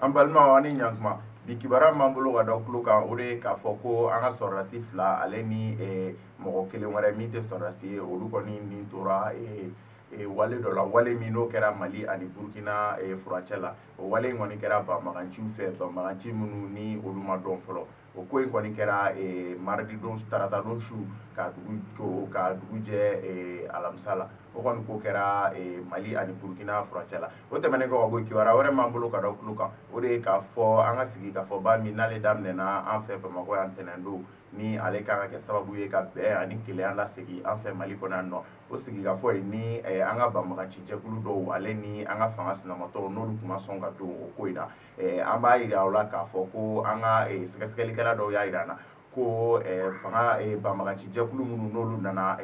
An balimaw, ani ɲankuma. Bi kibaruya m'an bolo ka da tulo kan, o de ye k'a fɔ ko an ka sɔrɔdasi fila ale ni mɔgɔ kelen wɛrɛ min tɛ sɔrɔdasi ye, olu kɔni nin tora wale dɔ la, wale min n'o kɛra Mali ani Burukina furancɛ la. O wale in kɔni kɛra banbaganciw fɛ, banbaganci minnu ni olu ma dɔn fɔlɔ. O ko in kɔni kɛra mardi don, tarata don su ka dugu jɛ alamisa la. O kɔni ko kɛra Mali ani Burukina furancɛ la. O tɛmɛnen kɔ ka bɔ, kibaruya wɛrɛ m'an bolo ka da tulo kan, o de ye k'a fɔ an ka sigi k'a fɔ ba min n'ale daminɛna an fɛ Bamakɔ yan tɛnɛn don, ni ale kan ka kɛ sababu ye ka bɛn ani kelenya lasegin an fɛ Mali kɔnɔ yan nɔ. O sigikafɔ in ni an ka banbagaci jɛkulu dɔw ale ni an ka fanga sinamatɔw, n'olu tun ma sɔn ka don o ko in na, an b'a yira aw la k'a fɔ ko an ka sɛgɛsɛgɛlikɛla dɔw y'a yira an na ko fanga banbagaci jɛkulu minnu n'olu nana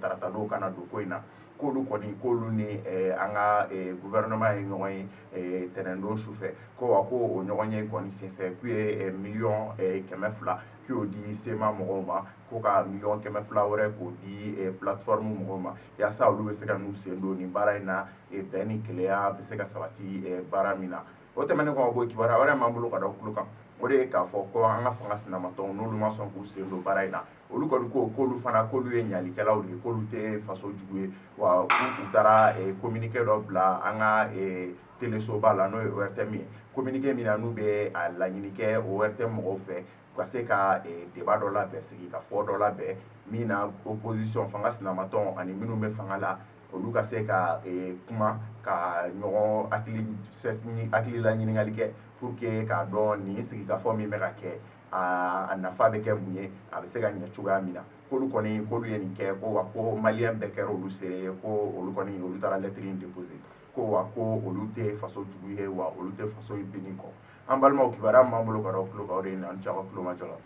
tarata don ka na don ko in na, k'olu kɔni, k'olu ni an ka gouvernement ye ɲɔgɔn ye tɛnɛndon sufɛ, ko wa ko o ɲɔgɔn ye kɔni senfɛ, k'u ye miliyɔn 200 k'u y'o di CMA mɔgɔw ma, ko ka miliyɔn 200 wɛrɛ k'o di plateforme mɔgɔw ma, yaasa olu bɛ se ka n'u sen don nin baara in na, bɛn ni kelenya bɛ se ka sabati baara min na. O tɛmɛnen kɔ ka bɔ, kibaruya wɛrɛ m'an bolo ka da tulo kan, o de ye k'a fɔ ko an ka fanga sinamatɔnw, n'olu ma sɔn k'u sen don baara in na, olu kɔni ko k'olu fana, k'olu ye ɲalikɛlaw de ye, k'olu tɛ faso jugu ye. Wa u taara communiqué dɔ bila an ka telesoba la, n'o ye ORTM ye, communiqué min na n'u bɛ a laɲini kɛ ORTM mɔgɔw fɛ u ka se ka débat dɔ labɛn, sigi ka fɔ dɔ labɛn min na opposition, fanga sinamatɔn ani minnu bɛ fanga la, olu ka se ka kuma ka ɲɔgɔn hakilila ɲininkali kɛ pour que k'a dɔn nin sigikafɔ min bɛ ka kɛ, a nafa bɛ kɛ mun ye, a bɛ se ka ɲɛ cogoya min na. K'olu kɔni, k'olu ye nin kɛ, ko wa ko maliyɛn bɛɛ kɛra olu seere ye, ko olu kɔni, olu taara lettre in déposer, ko wa ko olu tɛ faso jugu ye, wa olu tɛ faso binni kɔ. An balimaw, kibaruya min b'an bolo ka d'aw tulo kan, o de ye nin. An ni ce aw ka tulomajɔ la.